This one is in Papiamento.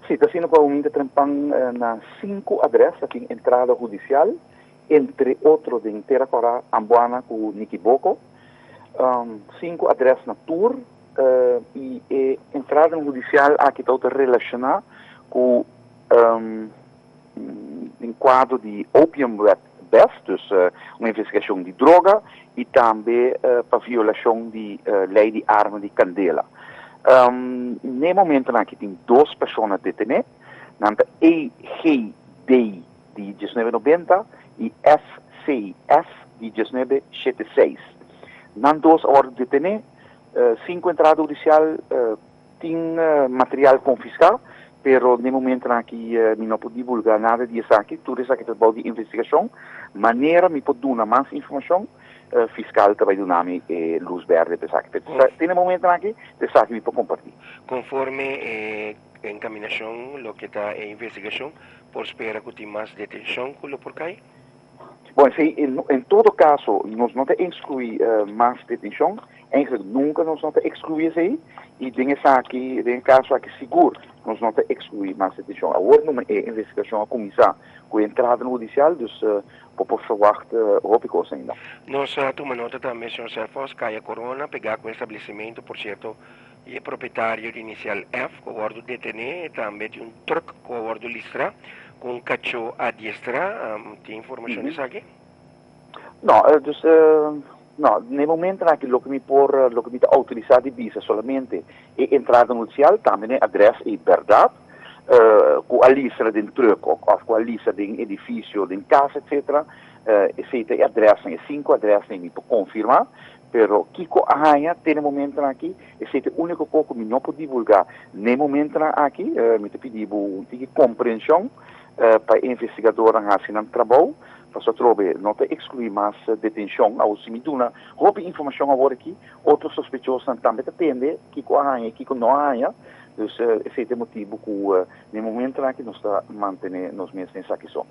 Si, ta asina ku mi trempan na sinku adrès aki entrada hudisial, entre otro den Tera Kòrá, Amboana ku Nikiboko. Sinku adrès na tur i e entrada hudisial aki ta relashoná ku den kuadro di Opiumwet BES, dus un investigashon di droga i tambe pa violashon di lei di arma di kandela. Na momento aki tin dos persona detené, nan ta EGD di 1990 i FCF di 1976. Nan dos a wòrdu detené, sinku entrada hudisial, tin material konfiská, pero na momento aki mi no por divulgá nada di esaki, tur esaki ta di investigashon. Manera mi por duna mas informashon, fiskal tambe duna mi lus bèrdè pa esaki. Tin momento aki, esaki mi por kompartí. Konforme enkaminashon, loke ta e investigashon, por spera ku tin mas detenshon ku lo por kai? Bon, si, en todo kaso, nos no ta ekskluí mas detenshon. Eigenlijk nunka nos no ta ekskluí esei. I den esaki, den kaso aki sigur, nos no ta ekskluí mas detenshon. Awor no e investigashon a kuminsá ku entrada hudisial, dus por verwacht hopi kos ainda. Nos a tuma nota tambe, señor Serphos, Kaya Corona, pegá ku establesimentu, por sierto, e propietario di inisial F, ku a wòrdu detené, tambe tin un truck ku a wòrdu listra, ku un kachó adiestrá. Tin informashon esaki? No, dus no, na momento aki loke mi ta outorisá di bisa solamente e entrada hudisial, tambe e adrès e bèrdat, ku a listra den truck òf ku a listra den edifisio, den kas, etc. Esei ta e adrès, e sinku adrès mi por konfirmá, pero kiko a haña te na momento aki, esei ta e úniko kos ku mi no por divulgá na momento aki. Mi ta pidi un tiki komprenshon pa investigadó hasi nan trabou, pasobra trobe no ta ekskluí mas detenshon. Òf si mi duna hopi informashon awor aki, otro sospechoso tambe ta tende kiko a haña, kiko no a haña. Dus esei ta e motibu ku na momento aki nos ta mantené nos mes den esaki so.